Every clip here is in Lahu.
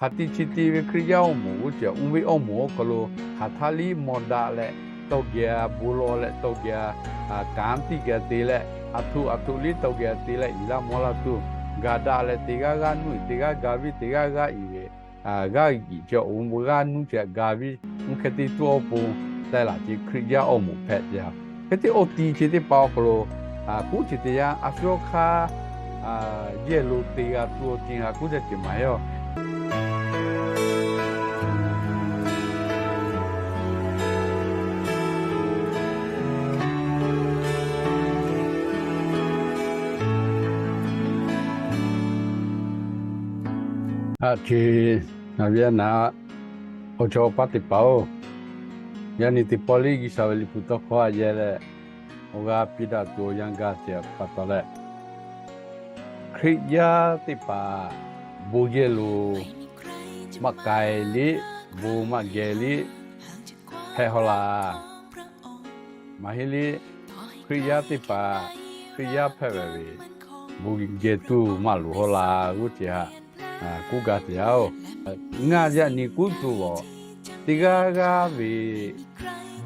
hk'aˬ ti chi ti ve Hkriꞈ yaˇ awˬ moˍ g'uˇ ceuˬ, oˇ ve awˬ moˍ awˬ hk'aw lo hk'aˬ htaˇ liˇ mawˬ daꞈ leh tawˇ geh a bon lawˬ leh tawˇ geh a kanˉ tiˇ geh a te leh, aˬ htoꞈ aˬ htoꞈ liˇ tawˇ geh a te leh iˍ laˇ mawˇ laˇ tuˬ, gaˬ daꞈ leh teˇ g'aˇ g'aˇ nuˇ iˍ, teˇ g'aˇ ga viˇ, teˇ g'aˇ g'aˇ iˍ ve, g'aˇ iˍ ceh oˬ, g'aˇ nuˇ ceh ga viˇ, mvuhˇ hk'e te tuˬ awˬ pon teh laˬ ce Hkriꞈ yaˇ awˬ moˍ hpehꞈ ce a. Hk'e te awˬ ti ce teˇ hpaˍ awˬ hk'aw lo k'oˆ ce teˇ yanˇ, a shu awˬ hk'aˇ yehˬ lo te g'a tuˬ awˬ ceuˬ htaꞈ k'oˆ ce maˇ heˆ a. Aˬ ce, ngaˬ ve a naˍ, awˬ chawˇ paˇ teˇ hpaˍ-oˬ, yaꞈ nyi teˇ pawˆ liˇ G'uiˬsha ve liꞈ hpu tawˇ hkawˇ a yehˬ leh, awˬ g'aˇ piˇ daꞈ tuˬ awˬ yanˇ gaˇ ce pa taw leh, Hkriꞈ yaˇ teˇ hpaˍ bon yehˬ lo maˇ k'ai liˇ, bon maˇ geh liˇ hpehꞈ haw laˬ. Maˇ heˆ liˇ, Hkriꞈ yaˇ teˇ hpaˍ Hkriꞈ yaˇ hpehꞈ ve ve bon geh tuˬ maˇ loˍ haw laˬ g'uˇ ce haꞈ k'oˆ gaˇ ce yaˇ-oˬ. Ngaˬ yaꞈ nyi k'oˆ tuˬ a, teˇ g'aˇ g'aˇ ve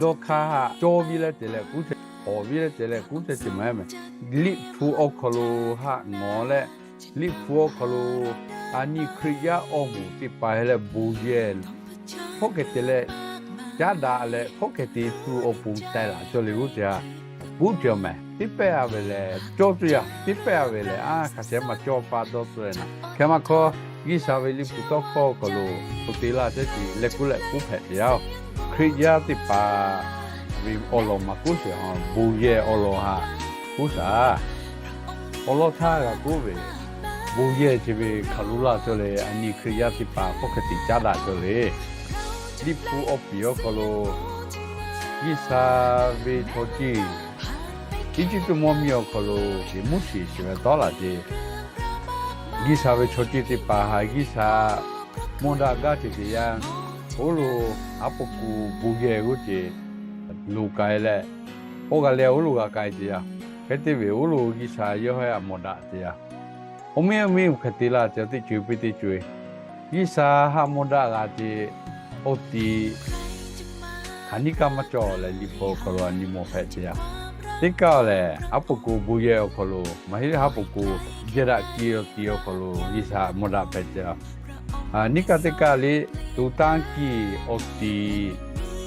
dawˇ hk'aˇ haꞈ cawˇ viˇ leh te leh k'oˆ ce, hawˍ viˇ leh te leh k'oˆ ce ce maˇ heˆ mehˍ. Liꞈ hpu awˬ hk'aw lo haꞈ ngawˬ leh, Liꞈ hpu awˬ hk'aw lo a nyi Hkriꞈ yaˇ awˬ moˍ teˇ hpaˍ heh leh bon yehˬ hk'oˆ hk'e te leh caˉ daꞈ leh hk'oˆ hk'e te tuˬ awˬ pon teh laˬ cawˇ le g'uˇ ce haꞈ k'oˆ ce mehˍ. Teˇ pehˇ a ve lehˬ cawˇ tuˬ yaˇ, teˇ pehˇ a ve lehˬ a hk'aˬ shehˍ maˇ cawˇ pa dawˇ tcuh leh na. Hk'e maˇ hk'aˇ, G'uiˬsha ve liꞈ hpu tawˇ hkawˇ awˬ hk'aw lo k'oˆ te laˇ ce ce leh k'oˆ leh k'oˆ hpehꞈ ce yaˇ-oˬ. Hkriꞈ yaˇ teˇ hpaˍ ve awˬ lawn maˇ k'oˆ sheˍ, bon yehˬ awˬ lawn haꞈ k'oˆ shaˍ. Awˬ lawn htaˇ g'a k'oˆ ve, bon yehˬ ce ve hk'aˬ lo laˇ cawˇ le, a nyi Hkriꞈ yaˇ teˇ hpaˍ hk'oˆ hk'e te caˉ daꞈ cawˇ le. Liꞈ hpu awˬ piˍ awˬ hk'aw lo G'uiˬsha ve chaw ciˇ Eˇjiˇtuꞈ mvuhˇmiˬ awˬ hk'aw lo Moˉseˍ shiˍ ve tawˆ laˬ ce, G'uiˬsha ve chaw ciˇ teˇ hpaˍ haꞈ G'uiˬsha mawˬ daꞈ gaˇ ce teˇ yanˇ, oˇ lo aˉ po ku bon yehˬ g'uˇ ce lo k'ai leh, oˇ g'a leh oˇ lo g'a k'ai ce yaˇ. Hk'e te ve oˇ lo G'uiˬsha yawˇ hui haꞈ mawˬ daꞈ ce yaˇ. Awˬ miˇ awˬ miˇ hk'e te laˇ ce teˇ co-e piˇ teˇ co-e, G'uiˬsha haꞈ mawˬ daꞈ g'a ce awˬ ti hk'aˬ nyiˇ kaˇ maˇ cawˬ leh Liꞈ hpu awˬ hk'aw lo a nyi mawˬ hpehꞈ ce yaˇ. Teˇ kaˇ lehˬ, aˉ po ku bon yehˬ awˬ hk'aw lo maˇ heˆ leh, aˉ po ku jehˬ daꞈ kiˇ awˬ ti awˬ hk'aw lo G'uiˬsha mawˬ daꞈ hpehꞈ ce yaˇ. Nyiˇ kaˇ teˇ kaˇ lehˬ, to tanˇ kiˇ awˬ ti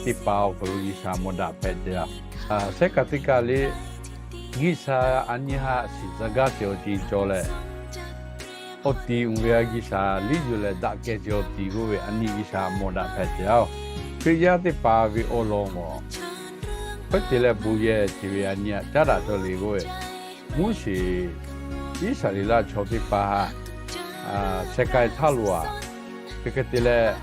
teˇ hpaˍ awˬ hk'aw lo G'uiˬsha mawˬ daꞈ hpehꞈ ce yaˇ. Shehˉ kaˇ teˇ kaˇ lehˬ, G'uiˬsha a nyi haꞈ shiˍ tcuh gaˇ ce awˬ ceuˬ cawˬ leh, awˬ ti uiˍ ve a G'uiˬsha liˇ yuˬ leh daꞈ kehˬ ce awˬ ti g'oˇ ve a nyi G'uiˬsha mawˬ daꞈ hpehꞈ ce yaˇ-oˬ. Hkriꞈ yaˇ teˇ hpaˍ ve awˬ lawn g'awˬ hk'e te leh bon yehˬ ce ve a nyi haꞈ caˉ daꞈ cawˇ le g'oˇ ve, Moˉseˍ Iˉsaˍreˍlaˆ chaw teˇ hpaˍ haꞈ sheh k'ai htaˇ lo a, hk'e hk'e te leh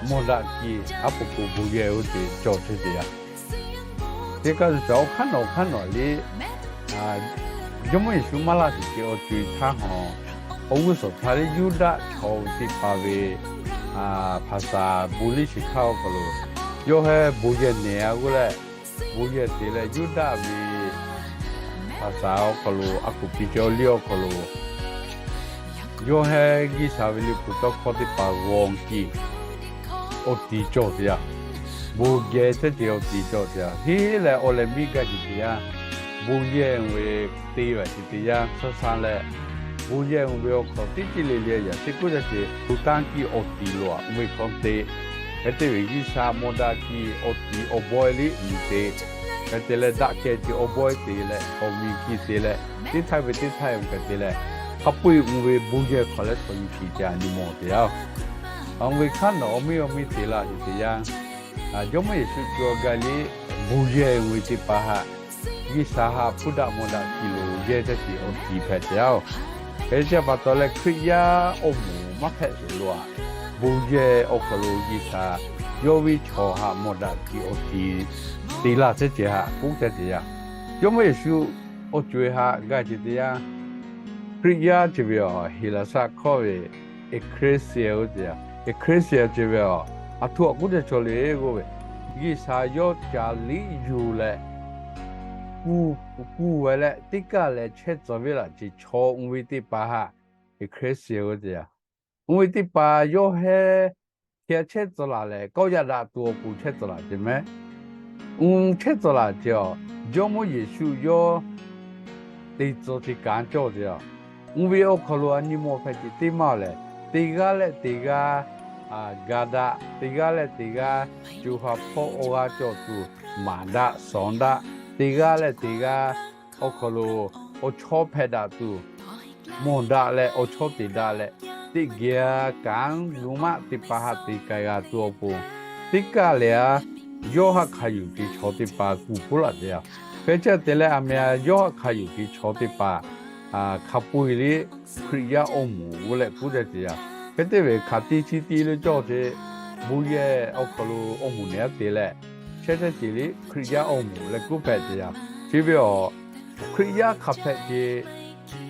mawˬ daꞈ kiˇ aˉ po ku bon yehˬ oˇ te cawˬ ce ce yaˇ. Teˇ kaˇ zuhˬ ca awˬ hk'aˇ nawˬ hk'aˇ nawˬ lehˬ, Jawˇmawˇ Yeˍsuˆ maˇ laˇ tuˬ ce awˬ co-e htaˇ hawˬ, awˬ g'uˇ suhˍ htaˇ lehˬ Yuˇdaꞈ chaw teˇ hpaˍ ve hpaˍsaˍ bon liˇ shiˍ hkaˇ awˬ hk'aw lo yawˇ hui bon yehˬ nehˬ a g'oˇ leh, bon yehˬ te leh Yuˇdaꞈ ve hpaˍsaˍ awˬ hk'aw lo a kuˬ piˇ ce awˬ liˇ awˬ hk'aw lo yawˇ hui G'uiˬsha ve Liꞈ hpu tawˇ hkawˇ teˇ hpaˍ g'awˬ kiˇ awˬ ti cawˬ ce yaˇ. Bon yehˬ teˇ ce awˬ ti cawˬ ce yaˇ. Heˉ leh awˬ leh miˇ gaˇ ce teˇ yanˇ, bon yehˬ ve te ve ce teˇ yanˇ shaˉ shaˉ leh, bon yehˬ ve awˬ hk'aw teˇ ceuˬ le le yaꞈ teˇ kuˉ ca ce to tanˇ kiˇ awˬ ti lo a mvuhˇ hkawˇ te. Hk'e te ve G'uiˬsha mawˬ daꞈ kiˇ awˬ ti awˬ bawehˇ liˇ mvuhˇ te. Hk'e te leh daꞈ kehˬ ce awˬ bawehˇ te leh awˬ miˬ kiˇ te leh teˇ htaiˇ ve teˇ htaiˇ mvuhˇ hk'e te leh, hk'a peu-eˬ mvuhˇ ve bon yehˬ hk'aw leh chaw nyi hkiˬ ce a nyi mawˬ te yaˇ-oˬ. Awˬ ve hk'aˇ nawˬ awˬ miˇ awˬ miˇ te laˇ ce teˇ yanˇ, Jawˇmawˇ Yeˍsuˆ co gaˇ lehˬ, bon yehˬ ve teˇ hpaˍ haꞈ G'uiˬsha haꞈ hpuˇ daꞈ mawˬ daꞈ kiˇ lo yehˬ teˇ ce awˬ ti hpehꞈ ce yaˇ-oˬ. Hk'e te pa taw leh Hkriꞈ yaˇ awˬ moˍ maˇ hpehꞈ sheˍ lo a, bon yehˬ awˬ hk'aw lo G'uiˬsha yawˇ ve chaw haꞈ mawˬ daꞈ kiˇ awˬ ti te laˇ teˇ ce haꞈ k'oˆ teˇ ce yaˇ. Jawˇmawˇ Yeˍsuˆ awˬ co-e haꞈ gaˇ ce teˇ yanˇ, Hkriꞈ yaˇ ce ve a Heˍlaˍsaˆ hkawˇ ve ekklesia oˇ ce yaˇ. Ekklesia ce ve a, aˬ htoꞈ awˬ k'oˆ ce chaw le g'oˇ ve, G'uiˬsha yawˇ ca liˇ yuˬ leh kuˬ, kuˬ ve leh teˇ kaˇ leh chehˇ tcuh ve laꞈ ce chaw mvuhˇ ve teˇ hpaˍ haꞈ ekklesia oˇ ce yaˇ. Oˇ ve teˇ hpaˍ yawˇ heh hkeh chehˇ tcuh laˬ lehˬ, kawˆ yaˇ daꞈ tuˬ awˬ pon chehˇ tcuh laˬ ce mehˍ. Oˇ chehˇ tcuh laˬ ce a, Jawˇmawˇ Yeˍsuˆ yawˇ te tcuh ce kanˉ cawˇ ce a. Oˇ ve awˬ hk'aw lo a nyi mawˬ hpehꞈ ce teˇ maˇ lehˬ, teˇ g'aˇ leh teˇ g'aˇ ga daꞈ, teˇ g'aˇ leh teˇ g'aˇ co ha hpawˇ awˬ g'aˇ cawˬ tuˬ maˍ daꞈ shawˍ daꞈ, teˇ g'aˇ leh teˇ g'aˇ awˬ hk'aw lo awˬ chawˇ hpehꞈ daꞈ tuˬ mawˬ daꞈ leh awˬ chawˇ te daꞈ leh, teˇ geh kanˉ g'uiˬ maˆ teˇ hpaˍ haꞈ te k'ai g'a tuˬ awˬ pon, teˇ kaˆ lehˬ a, yawˇ haˆ hk'a yuˬ ce chaw teˇ hpaˍ kuˬ puˉ laˬ ce a. Hk'e chehˇ te leh a meh a yawˇ haˆ hk'a yuˬ ce chaw teˇ hpaˍ hk'a peu-eˬ liˇ Hkriꞈ yaˇ awˬ moˍ g'uˇ leh kuˉ teh ce a. Hk'e te ve hk'aˬ ti chi ti lo cawˬ ce, bon yehˬ awˬ hk'aw lo awˬ moˍ neˬ aˉ te leh, chehˇ chehˇ ce liˇ Hkriꞈ yaˇ awˬ moˍ leh kuˉ hpehꞈ ce a. Chi ve a, Hkriꞈ yaˇ hk'a hpehꞈ ce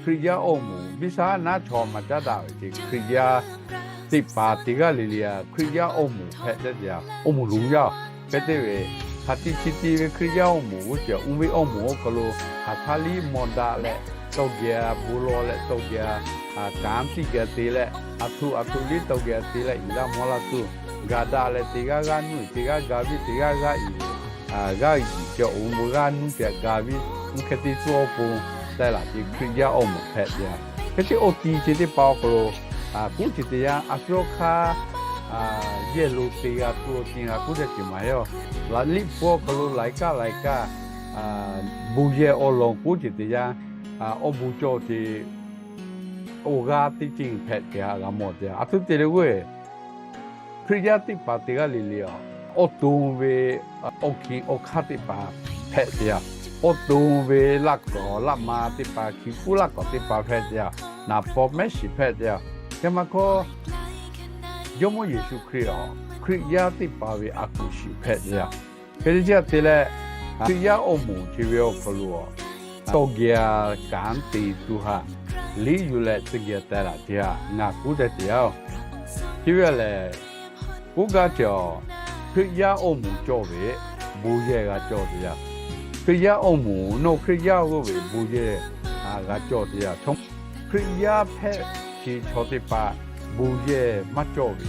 Hkriꞈ yaˇ awˬ moˍ biˇ shaˉ naˉ chaw maˍ caˉ daꞈ ve ce Hkriꞈ yaˇ teˇ hpaˍ teˇ g'aˇ le le a Hkriꞈ yaˇ awˬ moˍ hpehꞈ teh ce a. Awˬ moˍ lonˉ yaˇ hpehꞈ te ve, hk'aˬ ti chi ti ve Hkriꞈ yaˇ awˬ moˍ g'uˇ ce a, oˇ ve awˬ moˍ awˬ hk'aw lo hk'aˬ htaˇ liˇ mawˬ daꞈ leh tawˇ geh bon lawˬ leh tawˇ geh kanˉ tiˇ geh te leh, aˬ htoꞈ aˬ htoꞈ liˇ tawˇ geh te leh iˍ laˇ mvuh laˇ tuˬ, ga daꞈ leh teˇ g'aˇ g'aˇ nuˇ, teˇ g'aˇ ga viˇ, teˇ g'aˇ g'aˇ iˍ g'aˇ iˍ ce a, oˇ ve g'aˇ nuˇ ce a ga viˇ, oˇ hk'e te tuˬ awˬ pon teh laˬ ce Hkriꞈ yaˇ awˬ moˍ hpehꞈ ce a. Hk'e te awˬ ti ce teˇ hpaˍ awˬ hk'aw lo kuˉ ce teˇ yanˇ, a shu hk'aˇ yehˬ lo te g'a tuˬ awˬ ti g'a kuˉ teh ce maˇ heˆ a. Liꞈ hpu awˬ hk'aw lo laiˬ kaˇ laiˬ kaˇ bon yehˬ awˬ lawn kuˉ ce teˇ yanˇ, awˬ bon cawˬ ce awˬ g'aˇ teˇ ceuˬ hpehꞈ ce a g'a mawˬ ce a. Aˬ htoꞈ te leh g'uˇ Hkriꞈ yaˇ teˇ hpaˍ teˇ g'aˇ le le a, awˬ to ve awˬ hkiˬ awˬ hk'aˇ teˇ hpaˍ hpehꞈ ce a. Awˬ to ve laꞈ k'awꞈ laꞈ ma teˇ hpaˍ, hkiˬ puˉ laꞈ k'awꞈ teˇ hpaˍ hpehꞈ ce a. Naˍ paw mehˉ shiˍ hpehꞈ ce a. Hk'e maˇ hkawˇ, Jawˇmawˇ Yeˍsuˆ Hkriꞈ a, Hkriꞈ yaˇ teˇ hpaˍ ve a kuˬ shiˍ hpehꞈ ce a. Hk'e te ce a te leh, Hkriꞈ yaˇ awˬ moˍ chi ve awˬ hk'aw lo a, tawˇ geh kanˉ te tuˬ haꞈ liˇ yuˬ leh teˇ geh teh laˬ ce a ngaˬ kuˉ teh ce a. Chi ve lehˬ, kuˉ gaˇ ce a, Hkriꞈ yaˇ awˬ moˍ cawˬ ve bon yehˬ g'a cawˬ ce a. Hkriꞈ yaˇ awˬ moˍ nawˬ Hkriꞈ yaˇ g'uˇ ve bon yehˬ g'a cawˬ ce a. Hkriꞈ yaˇ hpehꞈ ce chaw teˇ hpaˍ bon yehˬ maˇ cawˬ ve,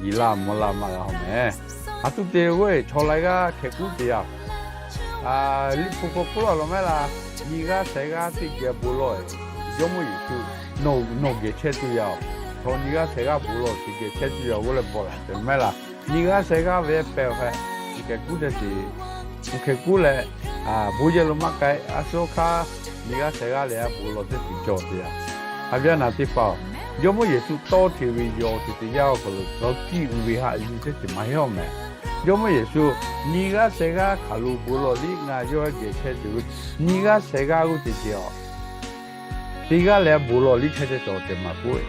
iˍ laˇ mvuh laˇ maˇ g'a haw mehˍ. Aˬ htoꞈ te g'uˇ chaw laiˉ g'aˇ hkeh kuˉ ce a. Liꞈ hpu hk'aw k'oˆ law law mehˉ laˇ, nyi g'aˇ shehˍ g'aˇ teˇ geh bon lawˬ, Jawˇmawˇ Yeˍsuˆ nawˬ geh chehˇ tuˬ yaˇ-oˬ, chaw nyi g'aˇ shehˍ g'aˇ bon lawˬ teˇ geh chehˇ tuˬ yaˇ g'uˇ leh bawˬ laˬ ce mehˉ laˇ. Nyi g'aˇ shehˍ g'aˇ ve pehˬ hk'e, hkeh kuˉ teh ce, hkeh kuˉ leh, bon yehˬ lo maˇ k'ai, a shu hk'aˇ nyi g'aˇ shehˍ g'aˇ lehˬ a bon lawˬ teˇ ceuˬ cawˬ ce a. Haꞈ ve naˬ teˇ hpaˍ-oˬ, Jawˇmawˇ Yeˍsuˆ tawˇ ce ve yaw ce teˇ yanˇ awˬ hk'aw lo tawˇ kiˇ uiˍ ve haꞈ yuˬ teˇ ceuˬ maˇ heˆ awˬ mehˍ. Jawˇmawˇ Yeˍsuˆ nyi g'aˇ shehˍ g'aˇ hk'aˬ lo bon lawˬ liˇ ngaˬ yawˇ geh chehˇ ce ve, nyi g'aˇ shehˍ g'aˇ g'uˇ ce ce a, teˇ g'aˇ leh bon lawˬ liˇ chehˇ chehˇ cawˬ ce maˇ k'oˆ ve.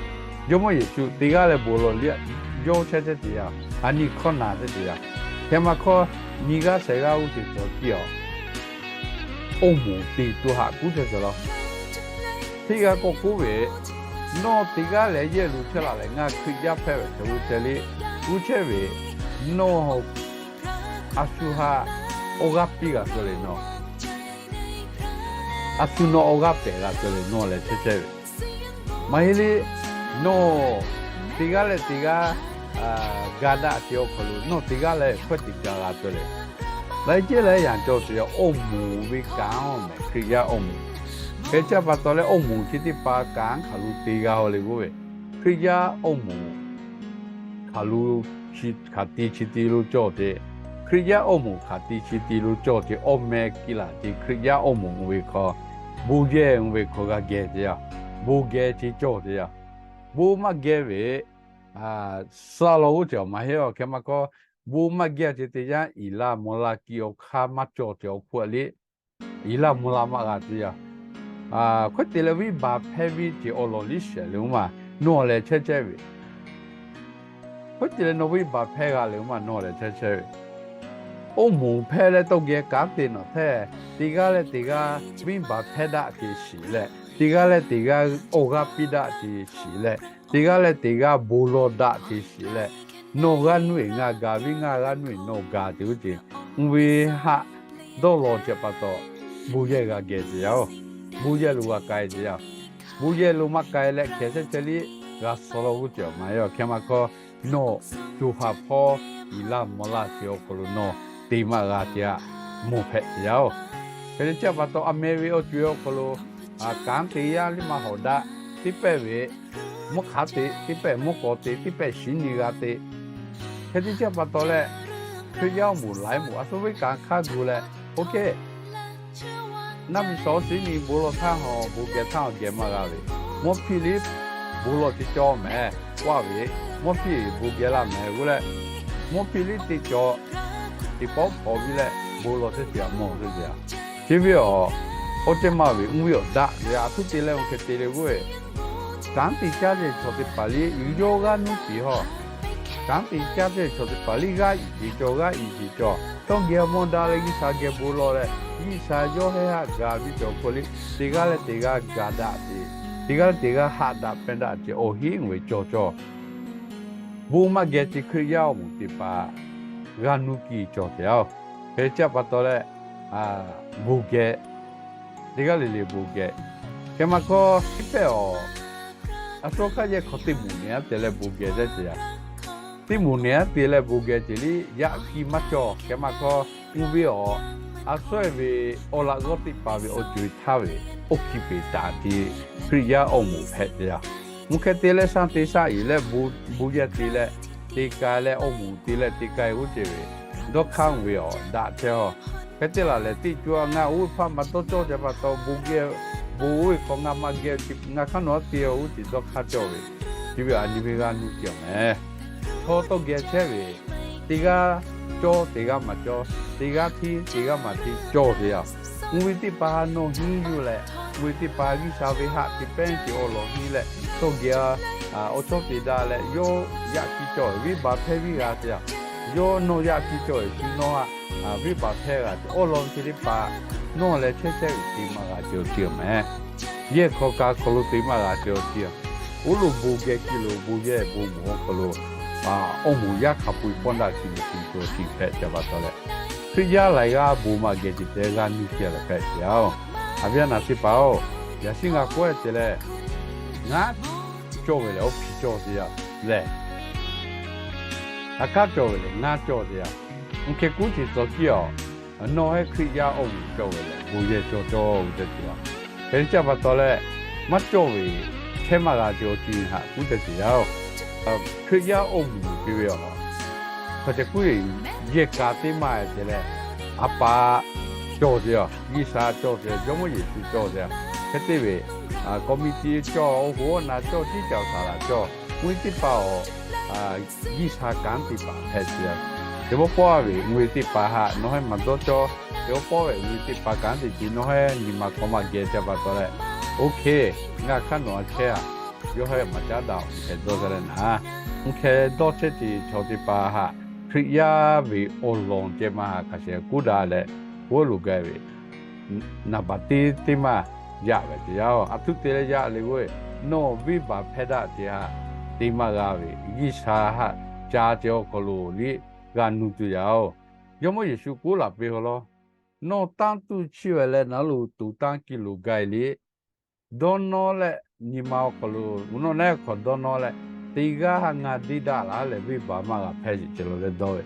Jawˇmawˇ Yeˍsuˆ teˇ g'aˇ leh bon lawˬ liˇ yawˇ chehˇ chehˇ ce a, a nyi hkawˇ naˬ teˇ ce a. Hk'e maˇ hkawˇ, nyi g'aˇ shehˍ g'aˇ g'uˇ ce cawˬ kiˇ a, awˬ moˍ te tuˬ haꞈ kuˉ chehˇ ce law. Teˇ g'aˇ k'awꞈ k'oˆ ve, nawˬ teˇ g'aˇ leh yehˬ lo chehˇ laˬ leh ngaˬ Hkriꞈ yaˇ hpehꞈ ve cawˬ g'uˇ chehˇ liˇ, g'uˇ chehˇ ve, nawˬ a shu haꞈ awˬ g'aˇ piˇ g'a tuˬ le nawˬ a shu nawˬ awˬ g'aˇ pehˬ g'a tuˬ le nawˬ leh chehˇ chehˇ ve, maˇ heˆ le, nawˬ teˇ g'aˇ leh teˇ g'aˇ ga daꞈ ce awˬ hk'aw lo nawˬ teˇ g'aˇ leh hkawehˇ teꞈ ca g'a tuˬ le. Laiˉ ceuˬ leh yaꞈ cawˬ tuˬ yaˇ awˬ moˍ ve kanˉ awˬ mehˍ Hkriꞈ yaˇ awˬ moˍ. Hk'e ca pa taw leh awˬ moˍ chi teˇ hpaˍ kanˉ hk'aˬ lo te g'a haw le g'uˇ ve, Hkriꞈ yaˇ awˬ moˍ hk'aˬ lo hk'aˬ ti chi ti lo cawˬ ce, Hkriꞈ yaˇ awˬ moˍ hk'aˬ ti chi ti lo cawˬ ce awˬ meh kiˇ laˬ ce Hkriꞈ yaˇ awˬ moˍ ve hk'aw, bon yehˬ ve hk'aw g'a geh ce a, bon geh ce cawˬ ce a. Bon maˇ geh ve, suh law g'uˇ ce awˬ maˇ heˆ a. Hk'e maˇ hkawˇ, bon maˇ geh ce teˇ yanˇ iˍ laˇ mvuh laˇ kiˇ awˬ hk'aˇ maˇ cawˬ ce awˬ hk'oˆ a le, iˍ laˇ mvuh laˇ maˇ g'a ce a. Hkawehˇ te leh venˇbaˆ hpehˇ ve ce awˬ lawˬ liˇ shehˍ le oˇ ma, nawˬ leh chehˇ chehˇ ve, hkawehˇ te leh nawˬ venˇbaˆ hpehˇ g'a le oˇ ma nawˬ leh chehˇ chehˇ ve, awˬ moˍ hpehˇ leh tawˇ geh kanˉ te nawˬ hteˇ, teˇ g'aˇ leh teˇ g'aˇ venˇbaˆ hpehˇ daꞈ ce shiˍ leh, teˇ g'aˇ leh teˇ g'aˇ awˬ g'aˇ piˇ daꞈ ce shiˍ leh, teˇ g'aˇ leh teˇ g'aˇ bon lawˬ daꞈ ce shiˍ leh, nawˬ g'aˇ nuˇ eˬ ngaˬ gaˬ viˇ ngaˬ g'aˇ nuˇ eˬ nawˬ gaˬ ce oˇ ce, oˇ ve haꞈ dawˇ law ce pa taw, bon yehˬ g'a geh ce yaˇ oˬ, bon yehˬ lo g'a k'ai ce yaˇ. Bon yehˬ lo maˇ k'ai leh hkeh chehˇ chehˇ liˇ g'a suh law g'uˇ ceuˬ maˇ heˆ. Hk'e maˇ hkawˇ, nawˬ co ha hpawˇ yiˍ laˇ mvuh laˇ ceuˬ awˬ hk'aw lo nawˬ te maˇ g'a ceuˬ aꞈ mawˬ hpehꞈ ceuˬ yaˇ oˬ. Hk'e te chi pa taw, aˬ meh ve awˬ co-e awˬ hk'aw lo kanˉ te yaˇ liˇ maˇ hawˍ daꞈ. Teˇ pehˆ ve mvuhˇ hk'aˉ te, teˇ pehˆ mvuhˇ k'aw te, teˇ pehˆ shiˉ nyi g'a te. Hk'e te chi pa taw leh, Hkriꞈ yaˇ awˬ moˍ laiˉ moˍ a suhˉ venˇ kanˉ hk'aˇ gu leh, OK, naˆ miˬ shawˍ shiˉ nyi bon lawˬ htaˇ hawˬ, bon geh htaˇ hawˬ geh maˇ g'a ve, mvuhˇ hpiˇ liˇ bon lawˬ teˇ cawˇ mehˍ, k'oˆ ve, mvuhˇ hpiˇ bon geh laˇ mehˍ g'uˇ leh, mvuhˇ hpiˇ liˇ teˇ cawˇ teˇ pawˆ hpawꞈ ve leh bon lawˬ teˇ ceuˬ aꞈ mawˬ teˇ ceuˬ. Chi ve awˬ, awˬ ceh maˇ ve mvuhˇ ve awˬ daꞈ ve a htoꞈ te leh oˇ hk'e te le g'uˇ-e, kanˉ te caˇ ve chaw teˇ hpaˍ liˇ yawˇ g'aˇ nuˇ piˍ hawˬ. Kanˉ te caˇ ve chaw teˇ hpaˍ liˇ g'aˇ iˍ jeˬ cawˬ, g'aˇ iˍ jeˬ cawˬ. Tawˇ geh mawˇ daꞈ leh G'uiˬsha geh bon lawˬ leh, G'uiˬsha yawˇ hehˉ haˆ gaˬ ve cawˬ hk'aw liˇ, teˇ g'aˇ leh teˇ g'aˇ gaˬ daꞈ ve, teˇ g'aˇ leh teˇ g'aˇ haꞈ daꞈ pehnˇ daꞈ ceh awˬ hinˉ ve cawˬ cawˬ. Bon maˇ geh ceh Hkriꞈ yaˇ awˬ moˍ teˇ hpaˍ g'a nuˇ kiˇ cawˬ te yaˇ oˬ. Hk'e te chi pa taw leh, bon geh, teˇ g'aˇ le le bon geh. Hk'e maˇ hkawˇ, teˇ pehˆ awˬ, a suhˉ hk'aˇ yehˬ hk'aw teˇ moˍ neˬ aˉ te leh bon geh teˇ ceuˬ yaˇ. Teˇ moˍ neˬ aˉ te leh bon geh ceh liˇ yaꞈ hkiˇ maˇ cawˬ. Hk'e maˇ hkawˇ, mvuhˇ ve awˬ, a suhˉ ve awˬ laꞈ g'awˇ teˇ hpaˍ ve awˬ co-e htaˇ ve oˇ hkiˇ peˍ taˍ te Hkriꞈ yaˇ awˬ moˍ hpehꞈ te yaˇ. Mvuhˇ hk'e te leh shaˇ te shaˇ yuˬ leh, bon yehˬ te leh te k'ai leh, awˬ moˍ te leh te k'ai g'uˇ ceh ve, dawˇ hk'aˇ mvuhˇ ve awˬ daꞈ chehˇ aˬ. Hk'e te laˬ lehˬ, teˇ co a ngaˬ oˇ ve hpaˇ maˇ dawˇ cawˇ ceh pa taw, bon geh, bon oˇ ve hk'aw ngaˬ maˇ geh, ngaˬ hk'aˇ nawˬ aˉ te-o g'uˇ ceh dawˇ hk'aˇ cawˇ ve, chi ve a nyi ve g'a nuˇ ceh mehˍ. Chaw tawˇ geh chehˇ ve, teˇ g'aˇ cawˇ teˇ g'aˇ maˇ cawˇ, teˇ g'aˇ hteˇ teˇ g'aˇ maˇ hteˇ cawˇ te yaˇ. Mvuhˇ ve teˇ hpaˍ nawˬ hiˉ yuˬ leh, mvuhˇ ve teˇ hpaˍ G'uiˬsha ve haꞈ te pehnˇ ceh awˬ lawn hiˉ leh, tawˇ geh awˬ chawˇ te daꞈ leh yawˇ yaꞈ hkiˇ cawˬ ve venˇbaˆ hpehˇ viˉ g'a te yaˇ. Yawˇ nawˬ yaꞈ hkiˇ cawˬ ve shu nawˬ haꞈ venˇbaˆ hpehˇ g'a te awˬ lawn chi teˇ hpaˍ nawˬ leh chehˇ chehˇ ve te maˇ g'a ceh awˬ ceuˬ mehˍ. Yehˬ hk'aw kaꞈ hk'aw lo te maˇ g'a ceh awˬ ceuˬ. Oˇ lo bon geh kiˇ lo bon yehˬ bon moˍ awˬ hk'aw lo awˬ moˍ yaˇ hk'a peu-e pawˆ daꞈ kiˇ lo ceh awˬ ceuˬ hpehꞈ ceh pa taw leh, Hkriꞈ yaˇ laiˬ g'aˇ bon maˇ geh ceh te g'a nuˇ ceh leh hpehꞈ ceh yaˇ oˬ. A viˉ a naˍ teˇ hpaˍ-oˬ, yaꞈ shiˉ ngaˬ k'oˆ-e ceh leh, ngaˉ cawˇ ve lehˬ awˬ hpiˇ cawˇ te yaˇ lehˬ, a hk'aˇ cawˬ ve lehˬ ngaˉ cawˇ te yaˇ. Mvuhˇ hk'e kuˉ ceh tcuh kiˇ aˬ, nawˬ hehˉ Hkriꞈ yaˇ awˬ moˍ cawˬ ve lehˬ bon yehˬ cawˬ cawˇ ve teˇ ceuˬ yaˇ. Hk'e te chi pa taw leh, maˇ cawˇ ve chehˇ maˇ g'a ceh awˬ ceuˬ haꞈ kuˉ te ceh yaˇ oˬ. Hkriꞈ yaˇ awˬ moˍ te ve aˬ, hk'a ceh kuˉ yehˬ kaꞈ teˇ maˇ ceh leh, a pa cawˬ te yaˇ, G'uiˬsha cawˬ te yaˇ, Jawˇmawˇ Yeˍsuˆ cawˬ te yaˇ. Hk'e te ve, committee cawˬ, awˬ hoˉ awˬ na cawˬ, tiˉ caˬ saˍ laꞈ cawˬ, mvuhˇ teˇ hpaˍ aˬ, G'uiˬsha kanˉ te paˍ hpehꞈ te yaˇ. Te pawˆ pawˆ ve mvuhˇ teˇ hpaˍ haꞈ nawˬ hehˉ maˇ dawˇ cawˇ. Te pawˆ pawˆ ve mvuhˇ teˇ hpaˍ kanˉ te ceh nawˬ hehˉ nyi ma hk'aw maˇ geh ceh pa taw leh, OK, ngaˬ hk'aˇ nawˬ a chehˇ a, yawˇ hehˉ maˇ caˉ daꞈ, mvuhˇ hk'e dawˇ chehˇ leh naˍ. Mvuhˇ hk'e dawˇ chehˇ ceh chaw teˇ hpaˍ haꞈ Hkriꞈ yaˇ ve awˬ lawn ceh maˇ haꞈ hk'a shehˍ kuˉ daꞈ leh, k'oˆ lo gaˬ ve naˍ baˬ teˇ teˇ maˇ yaꞈ ve ceh yaˇ oˬ. A htoꞈ te leh yaꞈ le g'uˇ-e, nawˬ venˇbaˆ hpehˇ daꞈ ceh haꞈ te maˇ g'a ve, G'uiˬsha haꞈ ca ceh awˬ hk'aw lo liˇ g'a nuˇ tuˬ yaˇ oˬ. Jawˇmawˇ Yeˍsuˆ k'oˆ laˬ piˇ hawˬ law, nawˬ tanˇ tuˬ chiˇ ve leh naˉ lo tuˍ tanˇ kiˇ lo gaˬ-e liˇ dawˇ nawˇ leh, nyi ma awˬ hk'aw lo nawˬ neˉ hk'aw dawˇ nawˇ leh, teˇ g'aˇ haꞈ ngaˬ deˇ daꞈ laˬ leh venˇbaˆ maˇ g'a hpehˇ sheˍ ceh lo leh dawˇ ve,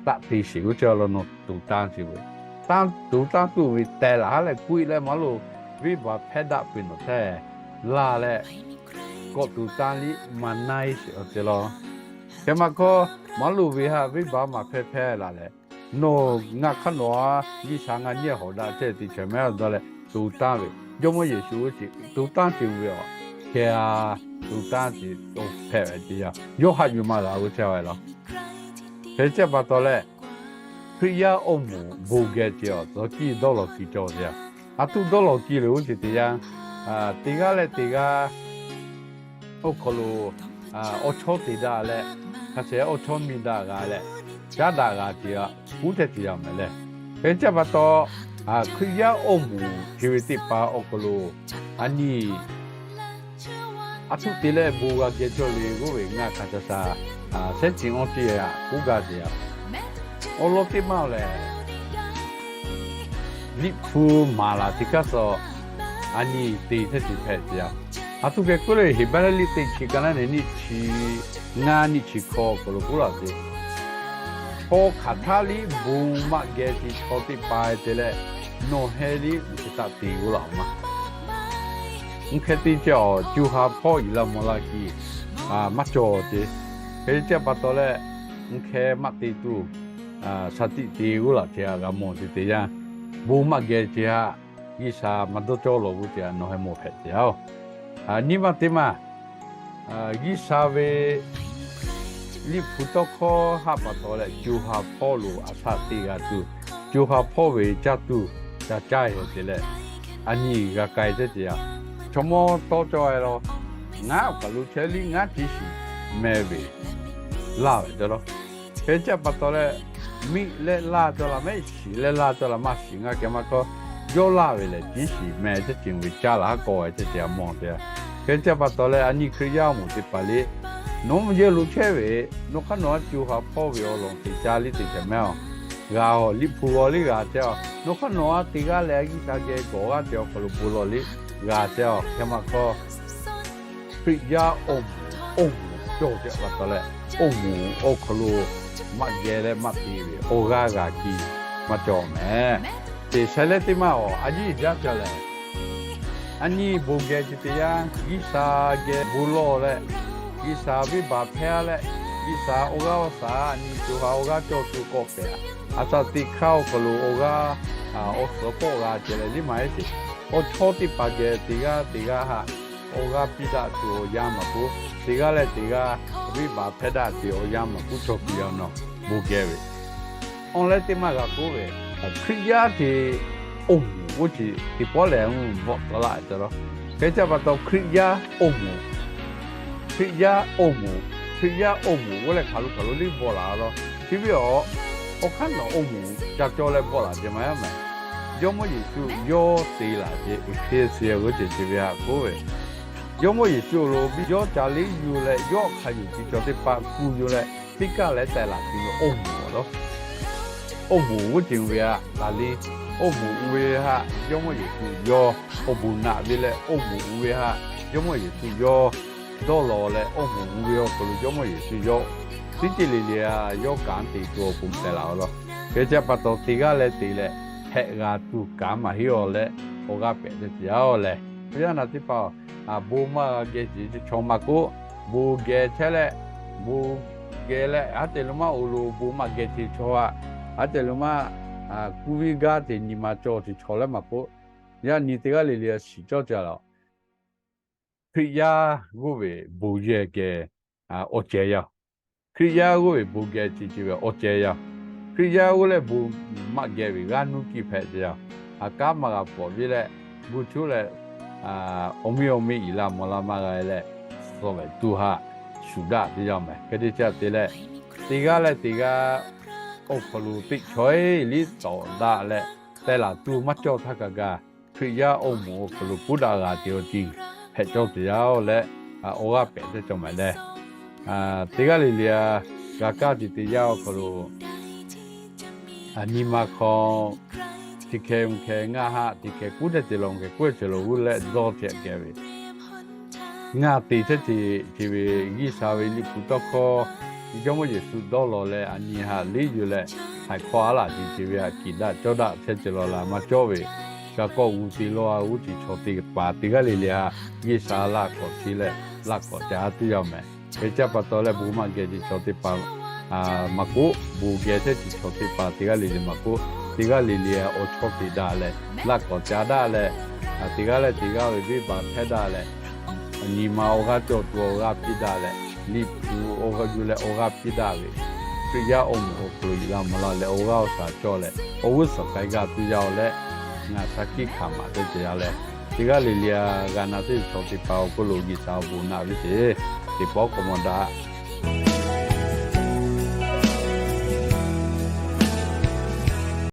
taˆ te sheˍ g'uˇ ceh law nawˬ tuˍ tanˇ sheˍ ve, tuˍ tanˇ tuˬ ve tehˬ laˬ leh kuˇ-e leh maˇ lo venˇbaˆ hpehˇ daꞈ peuˬ nawˬ hteˇ laˬ leh, kawꞈ tuˍ tanˇ liˇ maˇ na-e sheˍ awˬ ceh law. Hk'e maˇ hkawˇ, maˇ lo ve haꞈ venˇbaˆ maˇ hpehˇ hpehˇ laˬ leh, nawˬ ngaˬ hk'aˇ nawˬ a G'uiˬsha ngaˬ nyi hawˍ daꞈ chehˇ te chaweh mehˉ dawˇ leh tuˍ tanˇ ve, Jawˇmawˇ Yeˍsuˆ tuˍ tanˇ sheˍ ve aˬ, hkeh a tuˍ tanˇ sheˍ hpehꞈ ve teˇ yanˇ, yawˇ haꞈ yuˬ maˇ g'a g'uˇ chehˇ ve law. Hk'e te chi pa taw leh, Hkriꞈ yaˇ awˬ moˍ bon geh ceh aˬ, tcuh kiˇ dawˇ lawˬ kiˇ cawˬ te yaˇ. A htoꞈ dawˇ lawˬ kiˇ le g'uˇ ceh teˇ yanˇ, teˇ g'aˇ leh teˇ g'aˇ awˬ hk'aw lo awˬ chawˇ te daꞈ leh, hk'a shehˍ awˬ chawˇ miˇ daꞈ g'a leh, caˉ daꞈ g'a ceh aˬ, kuˉ hteˇ ceh yaˇ mehˍ leh. Hk'e te chi pa taw, Hkriꞈ yaˇ awˬ moˍ chi ve teˇ hpaˍ awˬ hk'aw lo a nyi a htoꞈ te leh bon g'a geh cawˇ le g'uˇ ve ngaˬ hk'a ca shaˍ, shehˉ ceh awˬ ceh yaˇ kuˉ gaˇ ceh yaˇ. Awˬ lawn teˇ maˇ lehˬ, Liꞈ hpu maˍ laˬ teˇ hkaˇ suh a nyi te hteˇ ceh hpehꞈ ceh yaˇ. A htoꞈ geh k'oˆ le, Heˍbrehˇ liꞈ teˇ chi ka naˉ neˬ nyiˇ chi ngaˇ nyiˇ chi hkawˇ awˬ hk'aw lo k'oˆ laˇ ve, hpaw hk'aˬ htaˇ liˇ bon maˆ geh ce chaw teˇ hpaˍ te leh, nawˬ heh liˇ uˉ hk'e taˆ te g'oˇ laˬ ma. Uˉ hk'e te ce awˬ, co ha hpawˇ yiˍ la mawˬ la kiˬ maˇ cawˬ ce. Hk'e te ce pa taw leh, uˉ hk'e maˆ te tuˬ shaˍ tiꞈ te g'oˇ laˬ ce a g'a mawˬ ce teˇ yanˇ, bon maˆ geh ce haꞈ G'uiˬsha maˇ dawˇ cawˇ lawˬ g'uˇ ce a nawˬ heh mawˬ hpehꞈ ce a. Nyi ma teˇ maˬ, G'uiˬsha ve Liꞈ hpu tawˇ hkawˇ haˆ pa taw leh, co ha hpawˇ lo a shaˍ teˇ g'a tuˬ, co ha hpawˇ ve caˇ tuˬ ca caˇ e te leh, a nyi g'a k'ai teˇ ce a. Chaw mawˇ tawˇ cawˇ e la, ngaˉ awˬ kaˬ lo chehˇ liˇ ngaˉ ciˉ shiˍ meh ve laˇ ve te la. Hk'e ce pa taw leh, miˆ leh laˇ cawˇ la mehˆ shiˍ leh laˇ cawˇ la maˇ shiˍ ngaˇ kehˬ maˇ hkawˇ, yawˇ laˇ ve lehˬ ciˉ shiˍ meh teˇ ceuˬ ve caˇ laˬ haˉ kawˆ e teˇ ce a mawˬ te a. Hk'e ce pa taw leh a nyi Hkriꞈ yaˇ awˬ moˍ teˇ hpaˍ liˇ, nawˬ yehˬ lo chehˇ ve, nawˬ hk'aˇ nawˬ a co ha hpawˇ ve awˬ lawn teꞈ caˇ liˇ teꞈ ce mehˍ a. G'a a, Liꞈ hpu g'aw liˇ g'a ce a. Nawˬ hk'aˇ nawˬ a teˇ g'aˇ leh a G'uiˬsha geh gawˬ g'aˇ ce awˬ hk'aw lo bon lawˬ liˇ g'a ce a. Hk'e maˇ hkawˇ, Hkriꞈ yaˇ awˬ moˍ, awˬ moˍ cawˬ ce pa taw leh, awˬ moˍ awˬ hk'aw lo maꞈ geh leh maꞈ te ve awˬ g'aˇ g'a kiˇ maˇ cawˬ mehˍ. Teˇ shaiˍ leh teˇ maˇ awˬ a yiˇ jaˇ ca lehˬ, a nyi bon geh ce teˇ yanˇ G'uiˬsha geh bon lawˬ leh, G'uiˬsha venˇbaˆ hpehˇ a leh, G'uiˬsha awˬ g'aˇ awˬ shaˍ a nyi co ha awˬ g'aˇ cawˬ tuˬ k'awꞈ pehꞈ, a shaˍ teꞈ hk'aˇ awˬ hk'aw lo awˬ g'aˇ awˬ suhˍ k'awꞈ g'a ce leh liˇ maˇ heˆ sheˍ. Awˬ chawˇ teˇ hpaˍ geh teˇ g'aˇ teˇ g'aˇ haꞈ awˬ g'aˇ piˇ daꞈ tuˬ awˬ yanˇ maˍ k'oˆ, teˇ g'aˇ leh teˇ g'aˇ venˇbaˆ hpehˇ daꞈ tuˬ awˬ yanˇ maˍ k'oˆ cawˬ tuˬ yaꞈ nawˬ bon geh ve awˬ leh teˇ maˇ g'a k'oˆ ve, Hkriꞈ yaˇ te awˬ moˍ g'oˇ ce teˇ pawˆ lehˬ, bvuhꞈ taw laˇ ce la. Hk'e ce pa taw Hkriꞈ yaˇ awˬ moˍ, Hkriꞈ yaˇ awˬ moˍ, Hkriꞈ yaˇ awˬ moˍ g'oˇ leh hk'aˬ lo hk'aˬ lo liˇ bvuhꞈ laˬ a la. Chi ve awˬ, awˬ hk'aˇ nawˬ awˬ moˍ ca cawˬ leh bvuhꞈ laˬ ce maˇ yaˇ mehˍ. Jawˇmawˇ Yeˍsuˆ yawˇ te laˬ ce Eˇfeˇsuꞈ g'oˇ ce ce ve haꞈ k'oˆ ve, Jawˇmawˇ Yeˍsuˆ awˬ lo biˇ yawˇ ca liˇ yuˬ leh yawˇ hk'a yuˬ ti chaw teˇ hpaˍ kuˬ yuˬ leh, teˇ kaˆ leh tehˬ laˬ tuˬ ve awˬ moˍ a la. Awˬ moˍ g'oˇ ce ve haꞈ laˬ liˇ, awˬ moˍ uiˍ ve haꞈ Jawˇmawˇ Yeˍsuˆ yawˇ awˬ bon naꞈ ve leh, awˬ moˍ uiˍ ve haꞈ Jawˇmawˇ Yeˍsuˆ yawˇ dawˇ law leh, awˬ moˍ uiˍ ve awˬ hk'aw lo Jawˇmawˇ Yeˍsuˆ yawˇ teˇ ceuˬ le le a yawˇ kanˉ te tuˬ awˬ pon tehˬ laˬ a la. Hk'e ce pa taw teˇ g'aˇ leh teˇ leh hpehꞈ g'a tuˬ kanˉ maˇ heˆ a leh, awˬ g'aˇ pehꞈ teˇ ce a leh, yaˇ naˬ teˇ hpaˍ bon maˇ g'a geh ce chaw maˇ k'oˆ, bon geh chehˇ leh, bon geh leh haˉ te lo maˇ oˬ lo bon maˇ geh ce chaw haꞈ, haˉ te lo maˇ kuˇ viˇ gaˇ te nyi ma cawˬ ce chaw leh maˇ k'oˆ, yaˇ nyi teˇ g'aˇ le le a shiˍ cawˇ ce a la. Hkriꞈ yaˇ g'oˇ ve bon yehˬ geh awˬ ceh yaˇ, Hkriꞈ yaˇ g'oˇ ve bon geh ce ce ve awˬ ceh yaˇ, Hkriꞈ yaˇ g'oˇ leh bon maˇ geh ve g'aˇ nuˇ kiˇ hpehꞈ ce yaˇ. A kanˉ maˇ g'a pawˍ viˇ leh, gu cuˉ leh, awˬ miˇ awˬ miˇ iˍ la mawˬ la maˇ g'a leh, suh ve tuˬ haꞈ shuˍ daꞈ teˇ yanˇ mehˍ. Hk'e te ce te leh, teˇ g'aˇ leh teˇ g'aˇ awˬ hk'aw lo teˇ chaw e liˇ tawˍ daꞈ leh, tehˬ laˬ tuˬ maˇ cawˬ htaˇ kaꞈ gaˬ, Hkriꞈ yaˇ awˬ moˍ awˬ hk'aw lo puˉ daꞈ g'a te awˬ ceuˬ hpehꞈ cawˇ te yaˇ leh, awˬ g'aˇ pehꞈ teˇ cawˬ mehˍ leh, teˇ g'aˇ le le a g'a kaˇ te te yaˇ awˬ hk'aw lo nyi ma hk'aw chi hkeh mvuhˇ hkeh ngaˇ haˆ, chi hkeh kuˉ teˇ ceuˬ law mvuhˇ hkeh kuˉ teˇ ceuˬ law g'uˇ leh dawˇ ceh keh ve ngaˬ te teˇ ceuˬ ce ve G'uiˬsha ve Liꞈ hpu tawˇ hkawˇ, Jawˇmawˇ Yeˍsuˆ dawˇ law leh a nyi haꞈ liˇ yuˬ leh, htaiˍ hkawˇ a laˬ ce ce ve haꞈ kiꞈ daꞈ cawˇ daꞈ chehˇ ce law la maˇ cawˇ ve, g'a kawˆ g'uˇ te law a g'uˇ ce chaw teˇ hpaˍ teˇ g'aˇ le le a G'uiˬsha laˇ k'awꞈ ce leh laˇ k'awꞈ ca tuˬ yaˇ mehˍ. Hk'e ce pa taw leh bon maˇ geh ce chaw teˇ hpaˍ maˇ k'oˆ, bon geh teˇ ce chaw teˇ hpaˍ teˇ g'aˇ le le maˇ k'oˆ, teˇ g'aˇ le le a awˬ chawˇ te daꞈ leh, laˇ k'awꞈ ca daꞈ leh, teˇ g'aˇ leh teˇ g'aˇ ve venˇbaˆ hpehˇ daꞈ leh, nyi ma awˬ g'aˇ cawˬ tuˬ awˬ g'aˇ piˇ daꞈ leh, Liꞈ hpu awˬ g'aˇ yuˬ leh awˬ g'aˇ piˇ daꞈ ve, Hkriꞈ yaˇ awˬ moˍ awˬ hk'aw lo iˍ la mvuhˇ la leh awˬ g'aˇ awˬ shaˍ cawˬ leh awˬ g'uˇ suhˍ k'ai g'a tuˬ yaˇ leh, ngaˬ shaˍ kiˆ hkanˍ maˍ teˇ ce yaˇ leh, teˇ g'aˇ le le a g'a na teˇ chaw teˇ hpaˍ awˬ hk'aw lo G'uiˬsha awˬ bon naꞈ ve ce, teˇ pawˆ k'awꞈ mawˬ daꞈ